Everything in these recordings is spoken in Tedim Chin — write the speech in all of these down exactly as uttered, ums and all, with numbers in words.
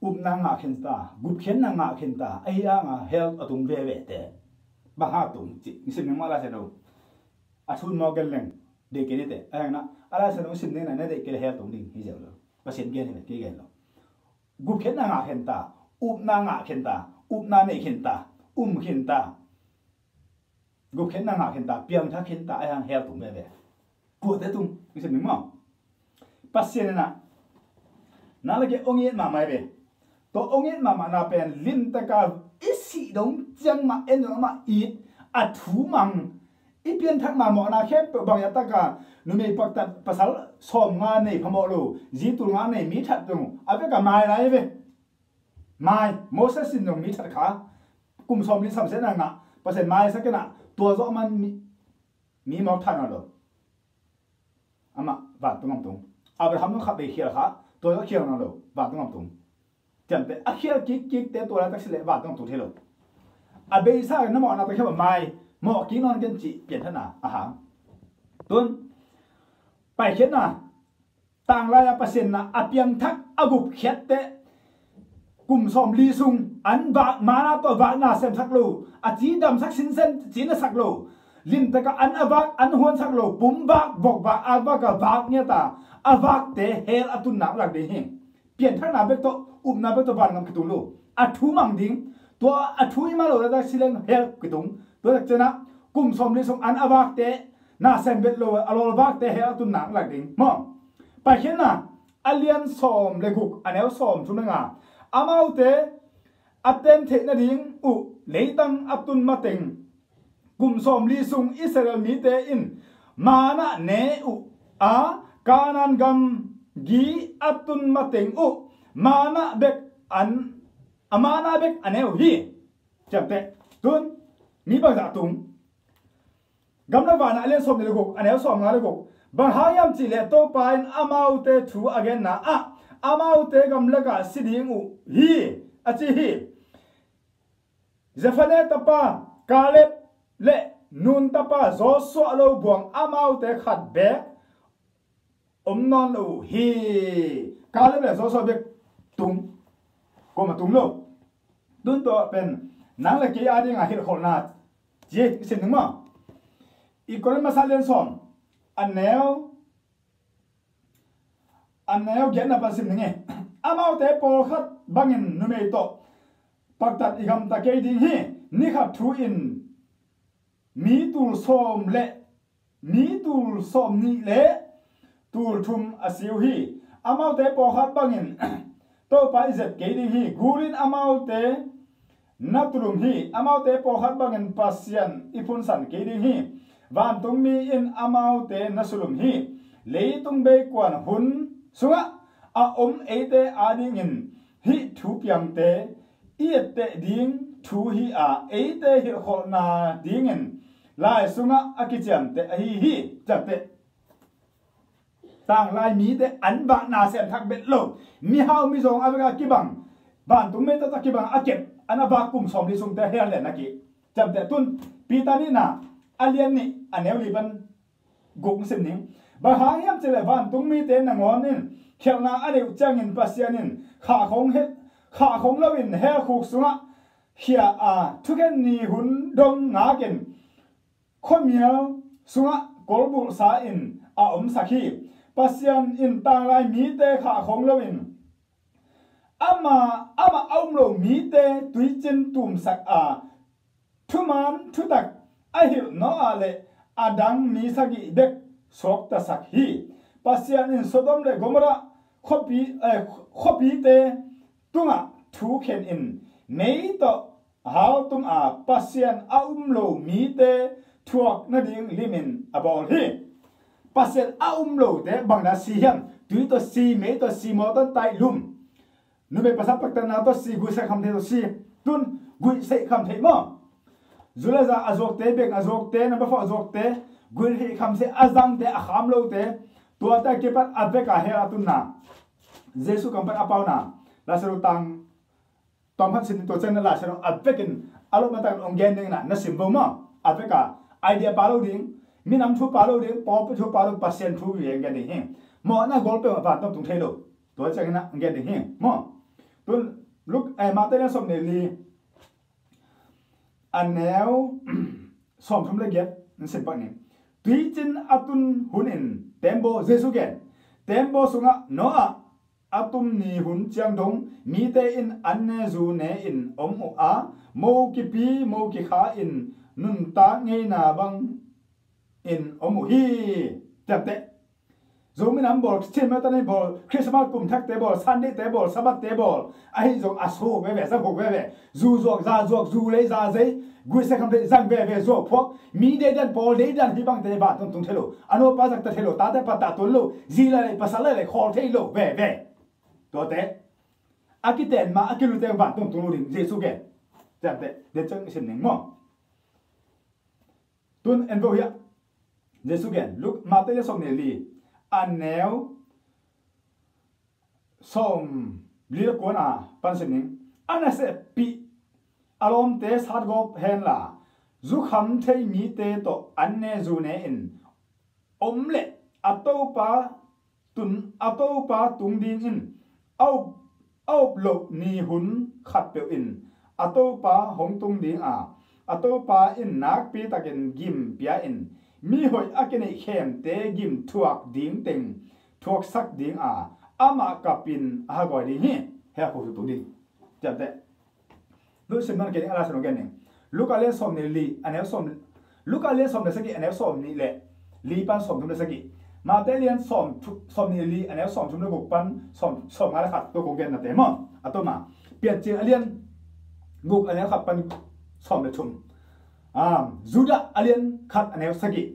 Upna ngah khinta, gupkhiatna ngah khinta, ahi hanga hell a tung veve te. Bang hang tung cih sim ning mah Lai Siangtho a thun mawk gen leng deih kei ni te. Ahi hangin a Lai Siangtho sim ning na na deih kei le hell tung ding hi ziau lo. Pasian gen hi ve, kei gen lo. Gupkhiatna ngah khinta, upna ngah khinta, upna neih khinta, um khinta, gupkhiatna ngah khinta, piangthak khinta, ahi hang hell tung veve. Kuate tung i sim ning maw? Pasian in ah na lak i ong it mahmah ve. Tua ong it mahmahna pen limtaka i sih dong ciang mah en dong amah it, a thu mang, i pianthakna mawhna khempeuh bang a taka numei paktat pasal sawmnga nei phamawh lo, zi tulnga nei mi that dong a veka mai lai ve. Mai, Moses in zong mi that kha, kum sawmli samsiatna ngah, Pasian maisak in ah tua zawh man mi, mi mawk that nawn lo. Amah vantung gam tung. Abraham zong khat vei khial kha, tua zawh khial nawn lo, vantung gam tung. Ciamteh a khial kikkikte tua laitak si leh vantung gam tung thei lo. A beisa na mawhna tak khial mai, mawh kik nawn ken cih pianthakna a hang. Tun paikhiatna, tanglai-a Pasian na a piangthak a gupkhiatte kum sawmli sung an vak, mana tawh vak na semsak lo, a ci damsak sinsen ci na sak lo, limtaka an a vak, an huansak lo, pum vak, vok vak, ak vak a vak ngiata a vakte hell a tun nak lak ding hi. Pianthakna bek tawh, upna bek tawh vangam kitung lo. A thu mang ding, tua a thu i mah lo laitak si leng hell kitung. Tua tak ciangin ah kum sawmli sung an a vakte na sem vet lo, a lawlvakte hell a tun nak lak ding maw? Paikhiatna a lian sawm le guk, a neu sawm thum le nga. Amaute a ten theih nading uh leitang a tun mateng kum sawmli sung Israel mite in mana ne uh a, Kanaan gam gi a tun mateng uh mana bek an, a mana bek a ne uh hi. Ciamteh, tun mi bangzah tung? Gamla vana a lian sawm le guk, a neu sawm nga le guk. Bang hang hiam cihleh Topa in amaute thu a genna ah amaute gamlakah si ding uh hi, a ci hi. Jefane tapa Kaleb le Nun tapa Joshua lo buang amaute khat bek om nawn lo uh hi. Kaleb le Joshua bek tung, kuamah tung lo. Tun tua pen nang le kei a dinga hilhkholhna ci i sim ning maw? I Korin masa lian sawm, a neu, a neu giatna pan sim ning e. Amaute pawlkhat bangin numei tawh paktat i gamta kei ding hi. Ni khat thu in mi tul sawm le mi tul sawm nih le tul thum a si uh hi. Amaute pawlkhat bangin Topa i zep kei ding hi. Gul in amaute na tulum hi. Amaute pawlkhat bangin Pasian i phunsan kei ding hi. Vantungmi in amaute na sulum hi. Leitung beikuan hun sungah a om eite adingin hih thu piangte i etteh ding thu hi a, eite hilhkholhna dingin lai sungah a kiciamteh ahi hi. Ciamteh. Tanglai mite an vak na sem thak bet lo. Mihau mizawng a veka kibang, vantung mite tawh kibang a kep, an a vak kum sawmli sungte hell lian a ki. Ciamteh, tun Peter nihna a lian nih a neu li pan guk sim ning. Bang hang hiam cihleh vantung mite nangawn in khialhna a neih uh ciangin Pasian in khahkhong he, khahkhong loin hell khuk sungah khia a, thukhen ni hun dong ngakin khuamial sungah kolbulhsa in a omsak hi. Pasian in tanglai mite khahkhong loin ama, amah a um lo mite tuicin tumsak a, thuman thutak a hilh Noah le a dang mi sagih bek suaktasak hi. Pasian in Sodom le Gomorrah khuapi, eh, khuapite tungah thu khen in mei tawh haltum a, Pasian a um lo mite thuak nading limin a bawl hi. Pasian a um lote bangna si hiam? Tui tawh si, mei tawh si, mawtaw taih lum. Numei pasal paktatna tawh si, guihsei khamtheih tawh si. Tun guihsei khamtheih maw? Zu le za a zuakte, beng a zuakte, number four a zuakte, guihsei khamtheih a zangte, a kham lote, tuate a kipat a veka hell a tunna, Jesu kam pan a pauna, Lazarus tang tawm khat sin tua ciang na Lazarus a vekin a lawp matakin hong gen ding na, na sim vo maw? A veka idea pa lo ding, minam thu pa lo ding, pawlpi thu pa lo, Pasian thu vive hong gen ding hi. Mawhna gol peuhmah vantung tung thei lo. Tua ciangin na hong gen ding hi maw? Tun Luk, eh, Matthai lian sawm nih li, a neu sawm thum le giat in sim pak ning. Tuicin a tun hun in tembaw, Jesu gen, tembaw sungah Noah a tum ni hun ciang dong mite in an ne zu ne in om uh a, mo kipi mo kikha in nuntak ngeina bang in om uh hi. Ciamteh, Zomi nam bawl, Christian mete ni bawl, Christmas kum thakte bawl, Sunday te bawl, Sabbath te bawl, ahi zong a suk veve, zang huk veve, zu zuak, za zuak, zu lei, za zei, guise kham thei, zang veve, zuak phuak, mi deidan, pawl deidan, hih bangte vantung tung thei lo, a nupa zak ta thei lo, tate pata tun lo, zi lai lei, pasal lai lei, khawl thei lo veve. Tuate a kiten ma a kilute vantung tung lo ding Jesu gen. Ciamteh, den ciang i sim ning maw. Tun en vo hiah Jesu gen, Luk, Matthai lian sawm nih li, a neu sawm li le kuana pan sim ning. A naseppih a lawmte satgawp henla, zukham thei mite tawh an ne zu ne in om leh a Topa tun, a Topa tung ding in a up, a up loh ni hun khatpeuh in a Topa hong tung ding a, a Topa in nakpi takin gim pia in mi hoih a kineih khemte gim thuak ding teng thuaksak ding a, amah kapin a haguai ding hi. Hea khuh tuk ding. Ciamteh. Lusim non kening a la sa nong gen ning. Luka lian sawm nih li a neu sawm, Luka lian sawm le sagih a neu sawm nih le li pan sawm thum le sagih. Matthai lian sawm thu-, sawm nih li a neu sawm thum le guk pan sawm, sawm nga le khat tua kong gen nate maw. A tuma Piancil a lian guk a neu khat pan sawm le thum. Um, Judah a lian khat a neu sagih.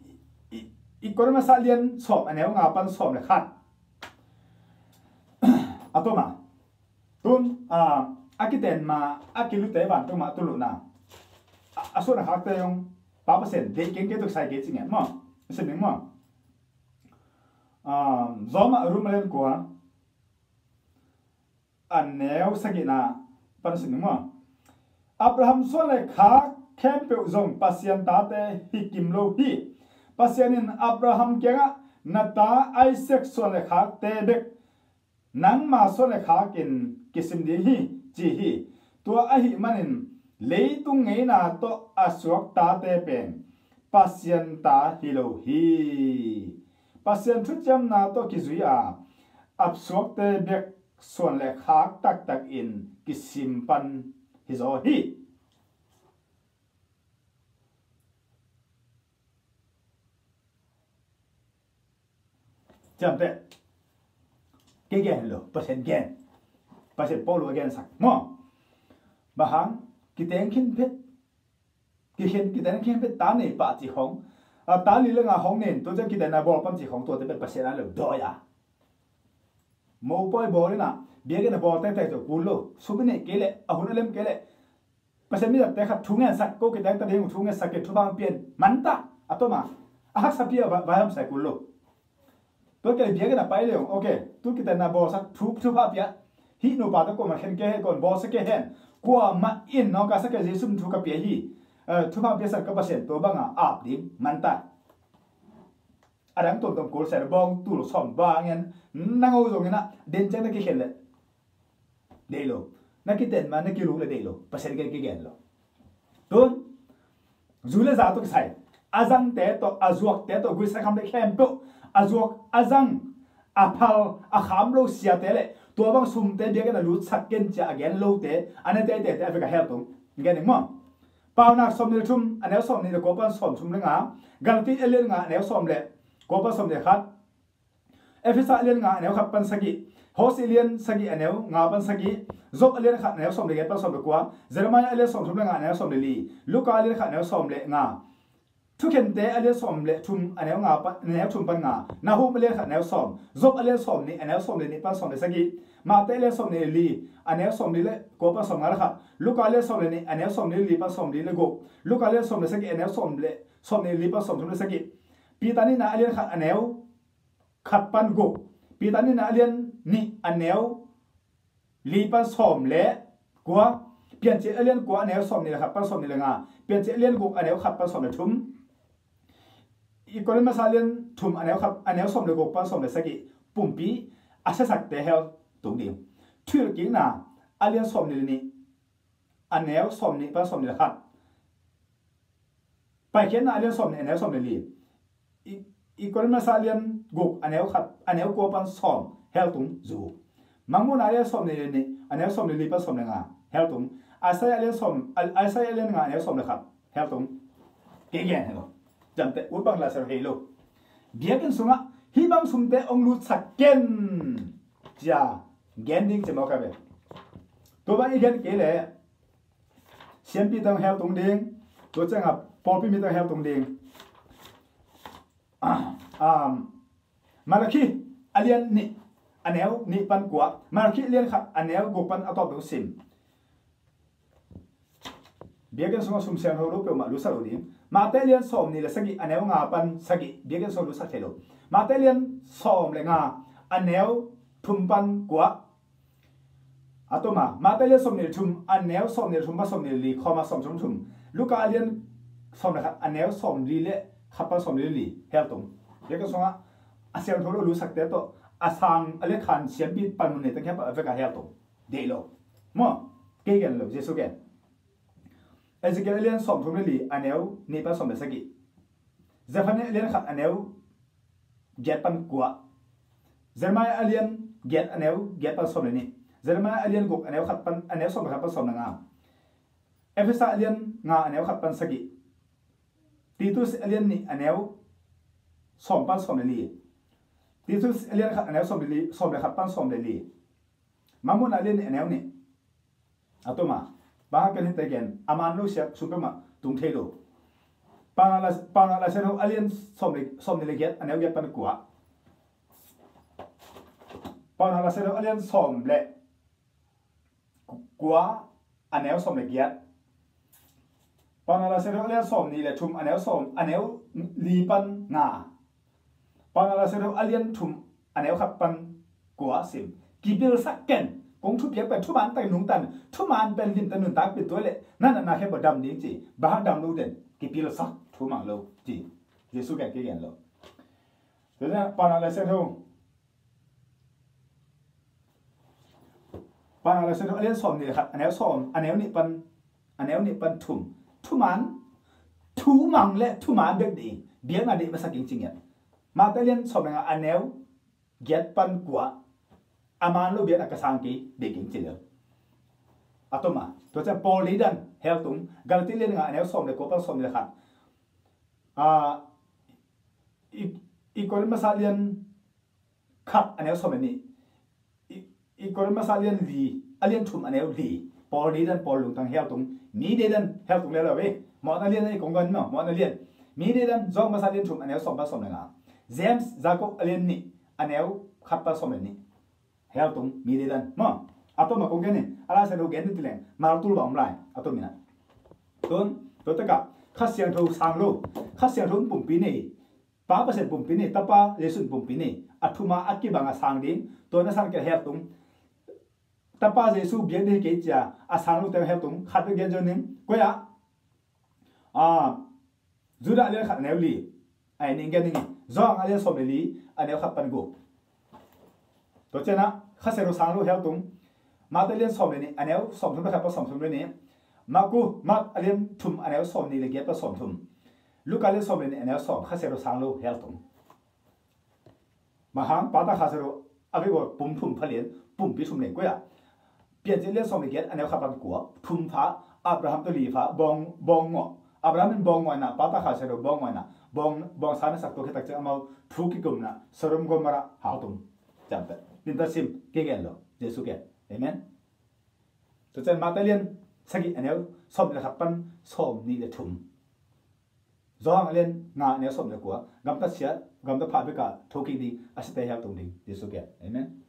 I, i, i Korin masa lian sawm a neu nga pan sawm le khat. A tuma Tun, ah, a kiten ma, a kilute vantung ma a tun lohna. A, a suan a khakte zong Pa Pasian deih keng kei tuk sai kei ci ngen maw. A sim ning maw. Ah, Rom a, Rom a lian kua a neu sagihna pan a sim ning maw. Abraham suan le khak khempeuh zong Pasian tate hi kim lo hi. Pasian in Abraham kiangah na ta Isaac suan le khakte bek nangma suan le khakin kisim ding hi, ci hi. Tua ahih manin leitung ngeina tawh a suak tate pen Pasian ta hi lo hi. Pasian thuciamna tawh kizui a, a suakte bek suan le khak taktakin kisim pan hi zaw hi. Ciamteh. Kei gen lo, Pasian gen. Pasian Paul a gensak maw. Bang hang, kiteng khin phet, kikhen, kiteng khin phet ta nei pah cih khong. A, ta li le nga hong nen, tua ciang kitenna bawl pan cih khong, tuate pen Pasian a lo dawi a. Mopawi bawl inah, biakinn a bawl tektek tawh kul lo. Sum i neih kei leh, a hun a lem kei leh, Pasian mi dangte khat thu ngensak, ko kiteng ta ding thu ngensak kei, thupha pia in, man ta, a tawm a, a haksa pia vai, vai hamsa kul lo. Tua kei biakinn a pai le ong, ok, tu kitenna bawlsak, thu, thupha pia, hih nupa tawh kuamah khen kei hen, kuamah bawlsak kei hen, kuamah in nawngkaisak kei, Jesu min thu ka pia hi, eh, thupha piasak ka Pasian tua banga ap ding, man ta. A dang tuamtuam kul sa le bawng tul sawm bang en, na ngo zong inah, den ciang na kikhen leh deih lo. Na kiten ma na kiluk le deih lo. Pasian gen kigen lo. Tun, zu le za tawh kisai, a zangte tawh, a zuakte tawh, guisa kham le khempeuh, a zuak, a zang, a phal, a kham lo siate le tua bang sumte biakinn a lutsak ken cia a gen lote, a na teitei te a vek a hel tung. Gen ding maw? Paunak sawm nih le thum, a neu sawm nih le kua pan sawm thum le nga. Galati a lian nga, a neu sawm le kua pan sawm nih le khat. Efesa a lian nga, a neu khat pan sagih. Hosea a lian sagih, a neu nga pan sagih. Job a lian khat, a neu sawm le giat pan sawm le kua. Jeremiah a lian sawm thum le nga, a neu sawm le li. Luka a lian khat, a neu sawm le nga. Thukhente a lian sawm le thum, a neu nga pan, a neu thum pan nga. Nahum a lian khat, a neu sawm. Job a lian sawm nih, a neu sawm le nih pan sawm le sagih. Matthai a lian sawm nih le li, a neu sawm li le kua pan sawm nga le khat. Luka a lian sawm le nih, a neu sawm li le li pan sawm li le guk. Luka a lian sawm le sagih, a neu sawm le, sawm nih le li pan sawm thum le sagih. Peter nihna a lian khat, a neu khat pan guk. Peter nihna a lian nih, a neu li pan sawm le kua. Piancil a lian kua, a neu sawm nih le khat pan sawm nih le nga. Piancil a lian guk, a neu khat pan sawm le thum. I Korin masa a lian thum, a neu khat, a neu sawm le guk pan sawm le sagih. Pumpi a siasakte hel tung ding. Thuhilhkikna a lian sawmnih le nih, a neu sawmnih pan sawmnih le khat. Paikhiatna a lian sawmnih, a neu sawmnih le li. I, i Korin masa a lian guk, a neu khat, a neu kua pan sawm, heltung zu. Mangmuhna a lian sawmnih le nih, a neu sawmnih le li pan sawmnih le nga, heltung. Isaiah a lian sawm, Isaiah a lian nga, a neu sawmnih le khat, heltung. Kei gen hi lo. Jamte ut bang la ser hei lo. Biakinn sungah hih bang sumte hong lutsak ken, cia gen ding ci mawk a ve. Tua bang i gen kei leh siampi tang heltung ding, tua ciangah pawlpi mi tang heltung ding. Ah, um, Malakhi a lian nih, a neu nih pan kua, Malakhi a lian khat, a neu guk pan a tawp dong sim. Biakinn sungah sum siangtho lo peuhmah lutsak lo ding. Mate a lian sawmnih le sagih, a neu nga pan sagih, biakinn sungah lutsak thei lo. Mate a lian sawm le nga, a neu thum pan kua. A tuma, Mate a lian sawmnih le thum, a neu sawmnih le thum pan sawmnih le li, khawma sawm thum thum. Luka a lian sawm le khat, a neu sawmli le khat pan sawmli le li, heltung. Biakinn sungah a siangtho lo lutsakte tawh a sang a lian khan siampi panmun nei teng hiam a vekah heltung. Deih lo. Maw, kei gen lo, Jesu gen. Ezekiel a lian sawm thum le li, a neu nih pan sawm le sagih. Zephaniah a lian khat, a neu giat pan kua. Jeremiah a lian giat, a neu giat pan sawm le nih. Jeremiah a lian guk, a neu khat pan, a neu sawm le khat pan sawm le nga. Efesa a lian nga, a neu khat pan sagih. Titus a lian nih, a neu sawm pan sawm le li. Titus a lian khat, a neu sawm le li, sawm le khat pan sawm le li. Mangmuhna a lian nih, a neu nih. A tuma, bang hang ken hite gen, a man lo siak sung peuhmah tung thei lo. Paunak la, Paunak la siangtho a lian sawm le, sawmnih le giat, a neu giat pan kua. Paunak la siangtho a lian sawm le kua, a neu sawm le giat. Paunak la siangtho a lian sawmnih le thum, a neu sawm, a neu li pan nga. Paunak la siangtho a lian thum, a neu khat pan kua sim. Kipilsak ken, kong thupiak pen thuman tak nungtan, thuman pen limtan nuntak pen tua le, na natna khempeuh dam ding ci, bang hang dam lo den, kipilsak, thumang lo ci. Jesu gen, kei gen lo. Tua ciang Paunak la siangtho, Paunak la siangtho a lian sawmnih le khat, a neu sawm, a neu nih pan, a neu nih pan thum. Thuman, thumang le thuman bek ding, biakna deih masak ing ci ngiat. Mate a lian sawm le nga, a neu giat pan kua, a man lo biakna ka sang kei, deih ing ci lel. A tuma, tua ciang Paul deidan, heltung, Galati a lian nga, a neu sawm le kua pan sawmnih le khat. Ah, i, i Korin masa a lian khat, a neu sawm le nih. I, i Korin masa a lian li, a lian thum, a neu li. Paul deidan, Paul lungtang, heltung. Mi deidan, heltung lel lo ve. Mawhna lian a i kong gen maw, mawhna lian. Mi deidan, Johan masa a lian thum, a neu sawm pan sawm le nga. James, Jakob a lian nih, a neu khat pan sawm le nih. Heltung, mi deidan. Maw, a tuma kong gen hi, a la siangtho gen ding ci leng, mal tul bang om lai, a tuma. Tun, tua takah, Kha Siangtho sang lo, Kha Siangtho in pumpi nei, Pa Pasian pumpi nei, Tapa Jesu in pumpi nei, a thuma a kibang a sang ding, tua na sang kei heltung. Tapa Jesu biak ding hi kei cia, a sang lo teng heltung, khat bek gen zo ning, koi ah, ah, Judah a lian khat a neu li, ai ning gen ning, Johan a lian sawm le li, a neu khat pan guk. Tua ciangah, Kha Siangtho sang lo heltung, Mate a lian sawm le nih, a neu sawm thum le khat pan sawm thum le nih, Maku, Mak a lian thum, a neu sawmnih le giat pan sawm thum. Luka a lian sawm le nih, a neu sawm, Kha Siangtho sang lo heltung. Bang hang, Pa, Ta, Kha Siangtho, a vei bawl pum thum pha lian, pumpi thum lian koi ah. Piancil a lian sawm le giat, a neu khat pan kua, thum pha, Abraham tawh li pha, bawng, bawng ngawh. Abraham in bawng ngawhna, Pa, Ta, Kha Siangtho bawng ngawhna, bawng, bawng sa na sak tua khit tak ciang amau thu kikumna, Sodom Gomorrah hau tum. Ciamteh. Limtak sim, kei gen lo, Jesu gen. Amen. Tua ciang Mate a lian sagih a neu sawmnih le khat pan sawmnih le thum. Johan a lian nga a neu sawm le kua. Gamtat siat, gamtat pha bek a thokik ding, a siate heltung ding, Jesu gen. Amen.